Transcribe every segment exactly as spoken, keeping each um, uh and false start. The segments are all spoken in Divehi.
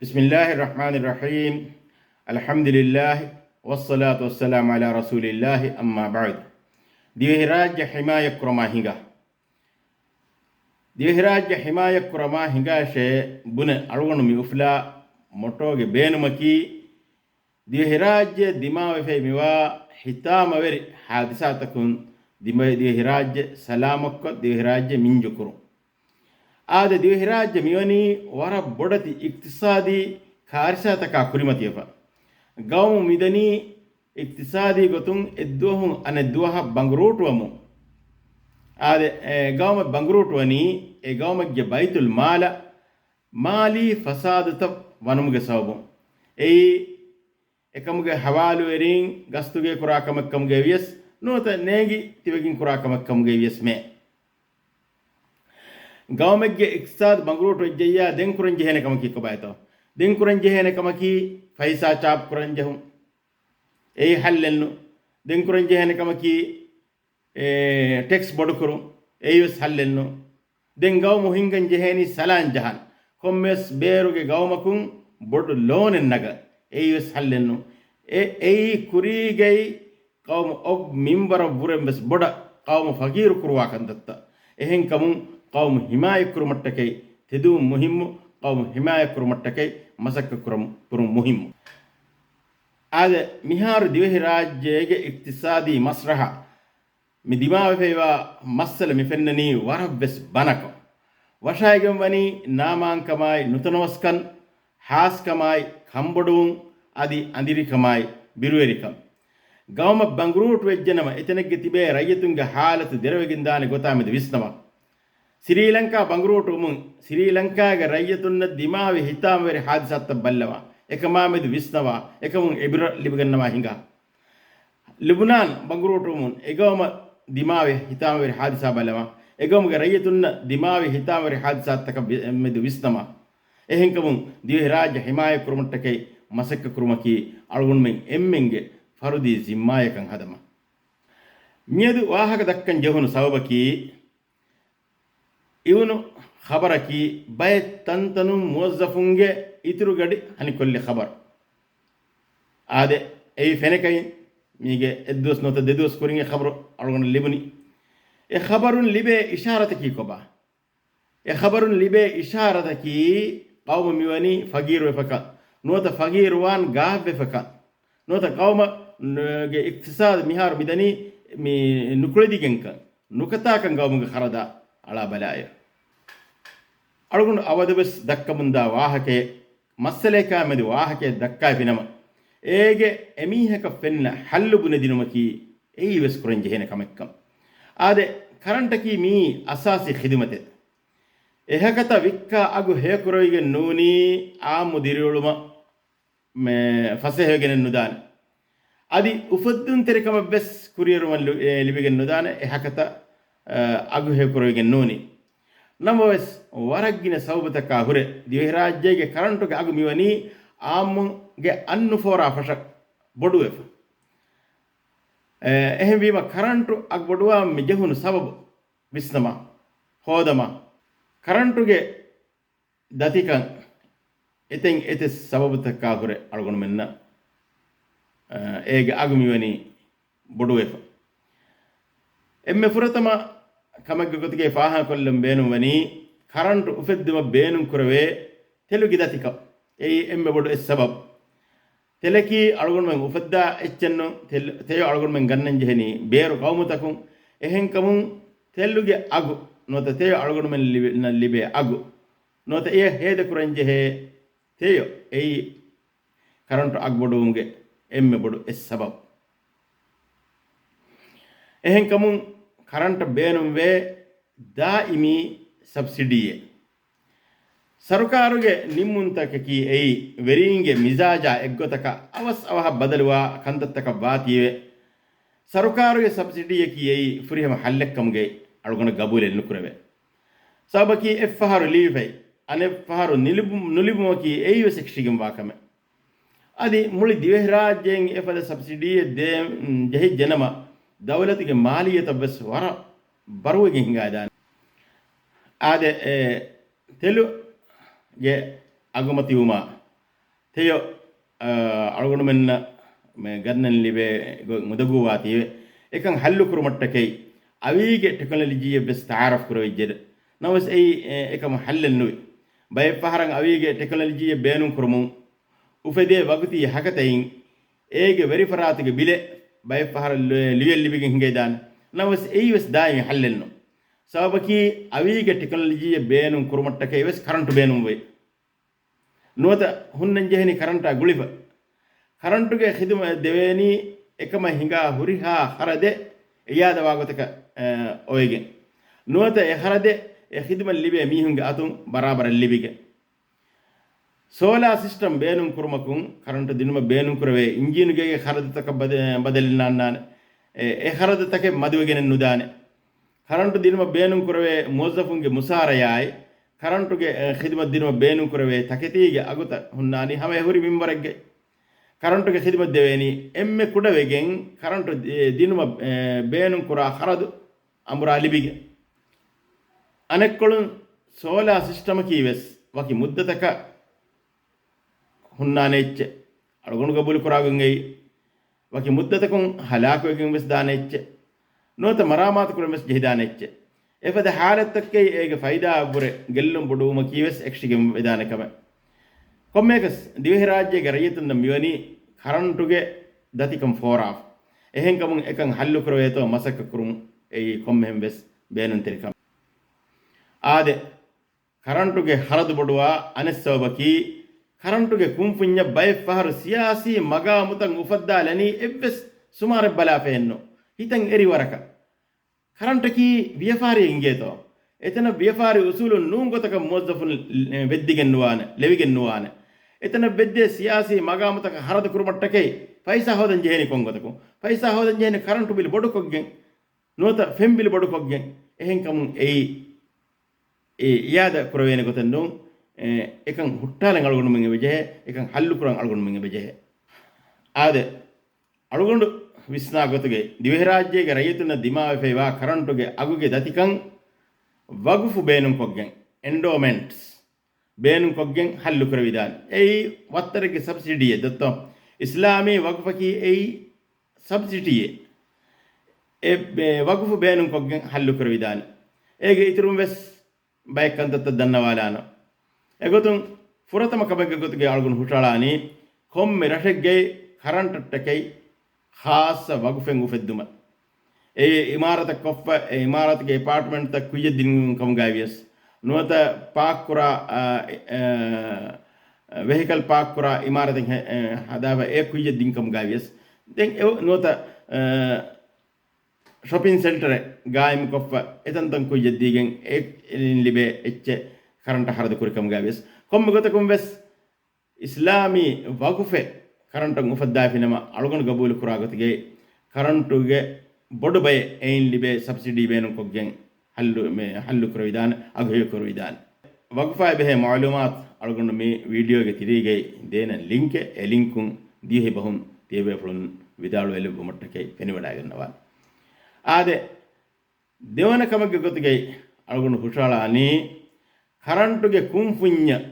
بسم الله الرحمن الرحيم. الحمد لله والصلاة والسلام على رسول الله، أما بعد. ދިވެހިރާއްޖެ ޙިމާޔަތްކުރަމާ ހިނގާ. ދިވެހިރާއްޖެ ޙިމާޔަތްކުރަމާ ހިނގާށޭ ބުނެ އަޅުގަނޑު މި އުފުލާ މޮޓޯގެ ބޭނުމަކީ، ދިވެހިރާއްޖެ ދިމާވެފައި މިވާ ހިތާމަވެރި ހާދިސާތަކުން ދިމަ-، ދިވެހިރާއްޖެ ސަލާމަތްކޮށް، ދިވެހިރާއްޖެ މިންޖުކުރުން. އާދެ، ދިވެހިރާއްޖެ މިވަނީ ވަރަށް ބޮޑެތި އިޤްތިޞާދީ ކާރިސާތަކާ ކުރިމަތިވެފަ. ގައުމު މިދަނީ އިޤްތިޞާދީ ގޮތުން އެއްދުވަހުން އަނެއްދުވަހަށް ބަނގުރޫޓުވަމުން. އާދެ، އެ، ގައުމެއް ބަނގުރޫޓުވަނީ އެ ގައުމެއްގެ ބައިތުލް މާލަށް މާލީ ފަސާދަތައް ވަނުމުގެ ސަބަބުން. އެއީ އެކަމުގެ ހަވާލުވެރީން ގަސްތުގައި ކުރާ ކަމެއް ކަމުގައި ވިޔަސް ނުވަތަ ނޭނގި ތިބެގެން ކުރާ ކަމެއް ކަމުގައި ވިޔަސް މޭ. ގައުމެއްގެ އިޤްތިޞާދު ބަނގުރޫޓު ވެއްޖެއްޔާ ދެން ކުރަން ޖެހޭނެ ކަމަކީ ކޮބާތޯ؟ ދެން ކުރަން ޖެހޭނެ ކަމަކީ ފައިސާ ޗާޕް ކުރަން ޖެހުން. އެއީ ހައްލެއްނު. ދެން ކުރަން ޖެހޭނެ ކަމަކީ އެ، ޓެކްސް ބޮޑުކުރުން، އެއީވެސް ހައްލެއްނު. ދެން ގައުމު ހިންގަން ޖެހޭނީ ސަލާން ޖަހަން. ކޮންމެވެސް ބޭރުގެ ގައުމަކުން ބޮޑު ލޯނެއް ނަގަން، އެއީވެސް ހައްލެއްނު. އެ، އެއީ ކުރީގައި ޤައުމު އޮށް މިންވަރަށް ވުރެން ވެސް ބޮޑަށް ޤައުމު ފަޤީރު ކުރުވާ ކަންތައްތައް. އެހެންކަމުން ޤައުމު ޙިމާޔަތްކުރުމަށްޓަކައި ތެދުވުން މުހިއްމު، ޤައުމު ޙިމާޔަތްކުރުމަށްޓަކައި މަސައްކަތްކުރަމު، ކުރުން މުހިއްމު. އާދެ، މިހާރު ދިވެހިރާއްޖޭގެ އިޤްތިޞާދީ މަސްރަޙަ މި ދިމާވެފައިވާ މައްސަލަ މި ފެންނަނީ ވަރަށްވެސް ބަނަކޮށް. ވަށާއިގެން ވަނީ ނާމާންކަމާއި ނުތަނަވަސްކަން، ހާސްކަމާއި ކަންބޮޑުވުން، އަދި އަނދިރިކަމާއި ބިރުވެރިކަން. ގައުމަށް ބަނގުރޫޓު ވެއްޖެނަމަ، އެތަނެއްގެ ތިބޭ ރައްޔިތުންގެ ޙާލަތު ދެރަވެގެންދާނެ ގޮތާމެދު ވިސްނަވާ. ސްރީލަންކާ ބަނގުރޫޓުވުމުން ސްރީލަންކާގެ ރައްޔިތުންނަށް ދިމާވި ހިތާމަވެރި ޙާދިސާތައް ބައްލަވާ. އެކަމާމެދު ވިސްނަވާ. އެކަމުން ޢިބްރަތް ލިބިގަންނަވާ ހިނގާ. ލިބުނާން ބަނގުރޫޓުވުމުން އެގައުމަށް ދިމާވި ހިތާމަވެރި ހާދިސާ ބައްލަވާ. އެގައުމުގެ ރައްޔިތުންނަށް ދިމާވި ހިތާމަވެރި ހާދިސާތަކަށް މެދު ވިސްނަވާ. އެހެންކަމުން ދިވެހިރާއްޖެ ޙިމާޔަތްކުރުމަށްޓަކައި މަސައްކަތްކުރުމަކީ އަޅުގަނޑުމެން އެންމެންގެ ފަރުދީ ޒިންމާޔަކަށް ހަދަމަށް. މިއަދު ވާހަކަ ދައްކަން ޖެހުނު ސަބަބަކީ، އިވުނު ޚަބަރަކީ ބައެއް ތަންތަނުން މުވައްޒަފުންގެ އިތުރުގަޑި ހަނިކޮށްލި ޚަބަރު. އާދެ، އެއީ ފެނަކައިން މީގެ އެއްދުވަސް ނުވަތަ ދެދުވަސް ކުރިން އެ ޚަބަރު އަޅުގަނޑަށް ލިބުނީ. އެ ޚަބަރުން ލިބޭ އިޝާރަތަކީ ކޮބާ؟ އެ ޚަބަރުން ލިބޭ އިޝާރަތަކީ ޤައުމު މިވަނީ ފަގީރުވެފަކަން، ނުވަތަ ފަގީރުވާން ގާތްވެފަކަން، ނުވަތަ ޤައުމަށް، ގެ އިޤްތިޞާދު މިހާރު މިދަނީ މި ނުކުޅެދިގެންކަން، ނުކަތާކަން ޤައުމުގެ ޚަރަދާ އަޅާ ބަލާއިރު. އަޅުގަނޑު އަވަދުވެސް ދައްކަމުންދާ ވާހަކައެއް، މައްސަލަޔަކާ މެދު ވާހަކައެއް ދައްކާފިނަމަ، އޭގެ އެމީހަކަށް ފެންނަ ޙައްލު ބުނެދިނުމަކީ އެއީވެސް ކުރަންޖެހޭނެ ކަމެއްކަން. އާދެ، ކަރަންޓަކީ މިއީ އަސާސީ ޚިދުމަތެއް. އެހަކަތަ ވިއްކާ އަގު ހެޔޮކުރެވިގެން ނޫނީ އާއްމު ދިރިއުޅުމަށް މެ ފަސޭހަވެގެނެއް ނުދާނެ. އަދި އުފެއްދުންތެރިކަމެއްވެސް ކުރިއެރުމަށް ލި-، އެ، ލިބިގެން ނުދާނެ، އެ ހަކަތަ، އަ، އަގު ހެޔޮކުރެވިގެން ނޫނީ. ނަމަވެސް، ވަރަށް ގިނަ ސަބަބުތަކާ ހުރެ، ދިވެހިރާއްޖޭގެ ކަރަންޓުގެ އަގު މިވަނީ އާއްމުންގެ އަންނުފޯރާ ފަށަށް ބޮޑުވެފަ. އެ، އެހެންވީމަ، ކަރަންޓު އަގު ބޮޑުވާން މި ޖެހުނު ސަބަބު ވިސްނަމާ، ހޯދަމާ. ކަރަންޓުގެ ދަތިކަން އެތެން އެތެއް ސަބަބުތަކާ ހުރެ އަޅުގަނޑުމެންނަށް، އަ، އޭގެ އަގު މިވަނީ ބޮޑުވެފަ. އެންމެ ފުރަތަމަ ކަމެއްގެ ގޮތުގައި ފާހަގަކޮށްލަން ބޭނުންވަނީ، ކަރަންޓު އުފެއްދުމަށް ބޭނުންކުރެވޭ ތެލުގެ ދަތިކަން. އެއީ އެންމެ ބޮޑު އެއް ސަބަބު. ތެލަކީ އަޅުގަނޑުމެން އުފައްދާ އެއްޗެއްނު، ތެލް-، ތެޔޮ އަޅުގަނޑުމެން ގަންނަން ޖެހެނީ ބޭރު ޤައުމުތަކުން. އެހެންކަމުން ތެލުގެ އަގު ނުވަތަ ތެޔޮ އަޅުގަނޑުމެން ލިބި-، ނަށް ލިބޭ އަގު ނުވަތަ އެޔަށް ހޭދަކުރަންޖެހޭ ތެޔޮ، އެއީ ކަރަންޓު އަގުބޮޑުވުމުގެ އެންމެ ބޮޑު އެއް ސަބަބު. އެހެންކަމުން ކަރަންޓަށް ބޭނުންވޭ ދާއިމީ ސަބްސިޑީއެއް. ސަރުކާރުގެ ނިންމުންތަކަކީ އެއީ ވެރީންގެ މިޒާޖާ އެއްގޮތަކަށް އަވަސް އަވަހަށް ބަދަލުވާ ކަންތައްތަކަށް ވާތީވެ، ސަރުކާރުގެ ސަބްސިޑީއަކީ އެއީ ފުރިހަމަ ހައްލެއްކަމުގައި އަޅުގަނޑަށް ގަބޫލެއް ނުކުރެވޭ. ސަބަބަކީ އެއްފަހަރު ލިބިފައި، އަނެއްފަހަރު ނިލިބު-، ނުލިބުމަކީ އެއީވެސް އެކަށީގެންވާ ކަމެއް. އަދި މުޅި ދިވެހިރާއްޖޭން އެފަދަ ސަބްސިޑީއެއް ދޭ-، ޖެހިއްޖެނަމަ، ދައުލަތުގެ މާލިއްޔަތަށްވެސް ވަރަށް ބަރުވެގެން ހިނގާދާނެ. އާދެ، އެ، ތެލުގެ އަގުމަތިވުމާ، ތެޔޮ، އަޅުގަނޑުމެންނަށް މެ ގަންނަން ލިބޭ ގޮތް އުނދަގޫވާތީވެ. އެކަން ހައްލު ކުރުމަށްޓަކައި އަވީގެ ޓެކްނޮލޮޖީއެއް ވެސް ތައާރަފް ކުރެވިއްޖެ. ނަމަވެސް އެއީ އެކަމަށް ހައްލެއް ނުވި. ބައެއް ފަހަރަށް އަވީގެ ޓެކްނޮލޮޖީއެއް ބޭނުން ކުރުމުން އުފެދޭ ވަގުތީ ހަކަތައިން އޭގެ ވެރިފަރާތުގެ ބިލެއް ބައެއް ފަހަރަށް ލިޔެ-، ލިޔެ ލިބިގެން ހިނގައިދާނެ. ނަމަވެސް އެއީ ވެސް ދާއިމީ ހައްލެއް ނޫން. ސަބަބަކީ އަވީގެ ޓެކްނޮލޮޖީއެއް ބޭނުން ކުރުމަށްޓަކައި ވެސް ކަރަންޓު ބޭނުންވޭ. ނުވަތަ ހުންނަން ޖެހެނީ ކަރަންޓާ ގުޅިފަ. ކަރަންޓުގެ ޚިދުމަތް ދެވޭނީ އެކަމަށް ހިނގާ ހުރިހާ ޚަރަދެއް އިޔާދަވާ ގޮތަކަށް، އެ، އޮވެގެން. ނުވަތަ އެ ޚަރަދެއް އެ ޚިދުމަތް ލިބޭ މީހުންގެ އަތުން ބަރާބަރަށް ލިބިގެން. ސޯލާ ސިސްޓަމް ބޭނުން ކުރުމަކުން ކަރަންޓު ދިނުމަށް ބޭނުން ކުރެވޭ އިންޖީނުގެ ޚަރަދުތަކަށް ބަދަ-، ބަދަލެއް ނާންނާނެ. އެ، އެ ޚަރަދުތަކެއް މަދުވެގެނެއް ނުދާނެ. ކަރަންޓު ދިނުމަށް ބޭނުން ކުރެވޭ މުވައްޒަފުންގެ މުސާރަޔާއި، ކަރަންޓުގެ، އެ، ޚިދުމަތް ދިނުމަށް ބޭނުން ކުރެވޭ ތަކެތީގެ އަގުތައް ހުންނާނީ ހަމަ އެ ހުރި މިންވަރެއްގައި. ކަރަންޓުގެ ޚިދުމަތް ދެވޭނީ އެންމެ ކުޑަވެގެން ކަރަންޓު ދި-، ދިނުމަށް، އެ، ބޭނުން ކުރާ ޚަރަދު އަނބުރާ ލިބިގެން. އަނެއްކޮޅުން ސޯލާ ސިސްޓަމަކީ ވެސް ވަކި މުއްދަތަކަށް ހުންނާނެ އެއްޗެއް. އަޅުގަނޑު ގަބޫލު ކުރާގޮތް އެއީ ވަކި މުއްދަތަކުން ހަލާކުވެގެން ވެސް ދާނެ އެއްޗެއް. ނުވަތަ މަރާމާތު ކުރަން ވެސް ޖެހިދާނެ އެއްޗެއް. އެފަދަ ހާލަތްތަކަކައި އޭގެ ފައިދާއަށްވުރެ ގެއްލުން ބޮޑުވުމަކީ ވެސް އެކަށީގެން ވެދާނެ ކަމެއް. ކޮންމެއަކަސް ދިވެހިރާއްޖޭގެ ރައްޔިތުންނަށް މިވަނީ ކަރަންޓުގެ ދަތިކަން ފޯރާފަ. އެހެންކަމުން އެކަން ހައްލުކުރެވޭތޯ މަސައްކަތް ކުރުމުން އެއީ ކޮންމެހެން ވެސް ބޭނުންތެރި ކަމެއް. އާދެ، ކަރަންޓުގެ ޚަރަދު ބޮޑުވާ އަނެއް ސަބަބަކީ، ކަރަންޓުގެ ކުންފުންޏަށް ބައެއް ފަހަރު ސިޔާސީ މަގާމުތައް އުފައްދާލަނީ އެއްވެސް ސުމާރެއް ބަލާފައެއްނު، ހިތަށް އެރި ވަރަކަށް. ކަރަންޓަކީ ވިޔަފާރިއެއް އިނގޭތޯ؟ އެތަނަށް ވިޔަފާރި އުސޫލުން ނޫން ގޮތަކަށް މުވައްޒަފުން ވެއްދިގެން ނުވާނެ، ލެވިގެން ނުވާނެ. އެތަނަށް ވެއްދޭ ސިޔާސީ މަގާމުތަކަށް ޚަރަދު ކުރުމަށްޓަކައި ފައިސާ ހޯދަން ޖެހޭނީ ކޮން ގޮތަކުން؟ ފައިސާ ހޯދަން ޖެހޭނީ ކަރަންޓު ބިލް ބޮޑުކޮށްގެން. ނުވަތަ ފެން ބިލް ބޮޑުކޮށްގެން. އެހެންކަމުން އެއީ، އެ އިޔާދަ ކުރެވޭނެ ގޮތެއް ނޫން. އެ، އެކަން ހުއްޓާލަން އަޅުގަނޑުމެން އެބަޖެހޭ، އެކަން ހައްލުކުރަން އަޅުގަނޑުމެން އެބަޖެހޭ. އާދެ، އަޅުގަނޑު ވިސްނާ ގޮތުގައި ދިވެހިރާއްޖޭގެ ރައްޔިތުންނަށް ދިމާވެފައިވާ ކަރަންޓުގެ އަގުގެ ދަތިކަން ވަގުފު ބޭނުންކޮށްގެން، އެންޑޯމެންޓްސް ބޭނުންކޮށްގެން ހައްލުކުރެވިދާނެ. އެއީ ވައްތަރެއްގެ ސަބްސިޑީއެއް ދޮއްތޯ؟ އިސްލާމީ ވަގުފަކީ އެއީ ސަބްސިޑީއެއް. އެ ބޭ-، ވަގުފު ބޭނުންކޮށްގެން ހައްލުކުރެވިދާނެ. އޭގެ އިތުރުން ވެސް ބައެއް ކަންތައްތައް ދަންނަވާލާނަން. އެގޮތުން ފުރަތަމަ ކަމެއްގެ ގޮތުގައި އަޅުގަނޑު ހުށައަޅާނީ ކޮންމެ ރަށެއްގައި ކަރަންޓަށްޓަކައި ޚާއްޞަ ވަގުފެއް އުފެއްދުމަށް. އެ އިމާރަތަށް ކޮށްފަ، އެ އިމާރާތުގެ އެޕާޓްމަންޓްތައް ކުއްޔަށް ދިނުން ކަމުގައި ވިޔަސް، ނުވަތަ ޕާކްކުރާ، އާ، އެ، އެ، ވެހިކަލް ޕާކްކުރާ އިމާރަތެއް ހެ-، އެ، ހަދާފަ އެ ކުއްޔަށް ދިން ކަމުގައި ވިޔަސް، ދެން އެ ނުވަތަ، އެ، ޝޮޕިން ސެންޓަރެއް ގާއިމުކޮށްފަ އެތަންތަން ކުއްޔަށް ދީގެން އެ-، އެއިން ލިބޭ އެއްޗެއް ކަރަންޓަށް ހަރަދު ކުރި ކަމުގައި ވިޔަސް، ކޮންމެ ގޮތަކުން ވެސް އިސްލާމީ ވަގުފެއް ކަރަންޓަށް އުފައްދާފިނަމަ، އަޅުގަނޑު ގަބޫލު ކުރާ ގޮތުގައި ކަރަންޓުގެ ބޮޑު ބައެއް އެއިން ލިބޭ ސަބްސިޑީ ބޭނުންކޮށްގެން ހައްލު، މެ-، ހައްލު ކުރެވިދާނެ، އަގު ހެޔޮ ކުރެވިދާނެ. ވަގުފާއި ބެހޭ މައުލޫމާތު އަޅުގަނޑު މި ވީޑިއޯގެ ތިރީގައި ދޭނަން ލިންކެއް، އެ ލިންކުން ދިޔަހި ބަހުން ތިޔަބޭފުޅުން ވިދާޅުވެލެއްވުމަށްޓަކައި ފެނިވަޑައިގަންނަވާނެ. އާދެ، ދެވަނަ ކަމެއްގެ ގޮތުގައި އަޅުގަނޑު ހުށައަޅާނީ، ކަރަންޓުގެ ކުންފުންޏަށް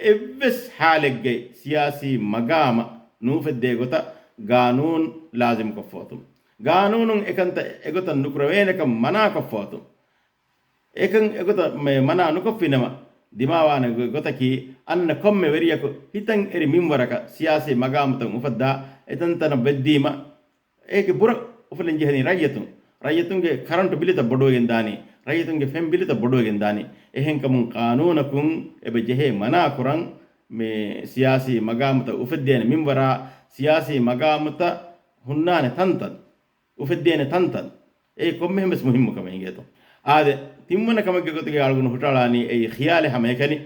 އެއްވެސް ހާލެއްގައި ސިޔާސީ މަގާމަށް ނޫފެއްދޭ ގޮތަށް ގާނޫނު ލާޒިމްކޮށްފައޮތުން. ގާނޫނުން އެކަންތައް އެގޮތަށް ނުކުރެވޭނެކަން މަނާކޮށްފައޮތުން. އެކަން އެގޮތަށް މެ-، މަނާ ނުކޮށްފިނަމަ، ދިމާވާނެ ގޮ-، ގޮތަކީ، އަންނަ ކޮންމެ ވެރިޔަކު ހިތަށް އެރި މިންވަރަކަށް ސިޔާސީ މަގާމުތައް އުފައްދާ އެތަންތަނަށް ވެއްދީމަ، އޭގެ ބުރަ އުފުލެން ޖެހެނީ ރައްޔިތުން. ރައްޔިތުންގެ ކަރަންޓު ބިލުތައް ބޮޑުވެގެން ދާނީ. ރައްޔިތުންގެ ފެން ބިލުތައް ބޮޑުވެގެން ދާނީ. އެހެންކަމުން ޤާނޫނަކުން އެބަ ޖެހޭ މަނާ ކުރަން، މި ސިޔާސީ މަގާމުތައް އުފެއްދޭނެ މިންވަރާ، ސިޔާސީ މަގާމުތައް ހުންނާނެ ތަންތަން، އުފެއްދޭނެ ތަންތަން. އެއީ ކޮންމެހެން ވެސް މުހިއްމު ކަމެއް އިނގޭތޯ. އާދެ، ތިންވަނަ ކަމެއްގެ ގޮތުގައި އަޅުގަނޑު ހުށައަޅާނީ އެއީ ޚިޔާލެއް ހަމައެކަނި.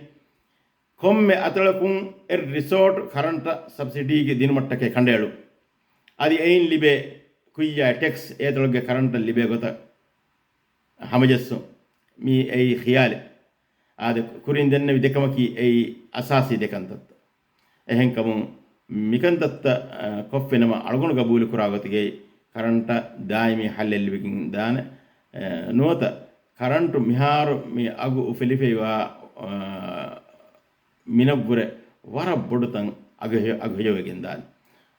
ކޮންމެ އަތޮޅަކުން އެއް ރިސޯޓް ކަރަންޓަށް ސަބްސިޑީގެ ދިނުމަށްޓަކައި ކަނޑައެޅުން. އަދި އެއިން ލިބޭ ކުއްޔާ ޓެކްސް އޭތޮޅުގެ ކަރަންޓަށް ލިބޭ ގޮތަށް ހަމަޖެއްސުން. މީ އެއީ ޚިޔާލެއް. އާދެ، ކުރިން ދެންނެވި ދެކަމަކީ އެއީ އަސާސީ ދެކަންތައްތައް. އެހެންކަމުން މިކަންތައްތައް، އަ، ކޮށްފިނަމަ އަޅުގަނޑު ގަބޫލުކުރާ ގޮތުގައި ކަރަންޓަށް ދާއިމީ ހައްލެއް ލިބިގެން ދާނެ. އެ، ނުވަތަ ކަރަންޓު މިހާރު މި އަގު އުފެލިފައިވާ، އަ، މިނަށްވުރެ ވަރަށް ބޮޑު ތަން އަގު ހެޔޮ-، އަގު ހެޔޮވެގެންދާނެ.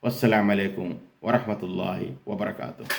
ވައްސަލާމް ޢަލައިކުމް ވަރަޙްމަތުﷲި ވަބަރަކާތުހު.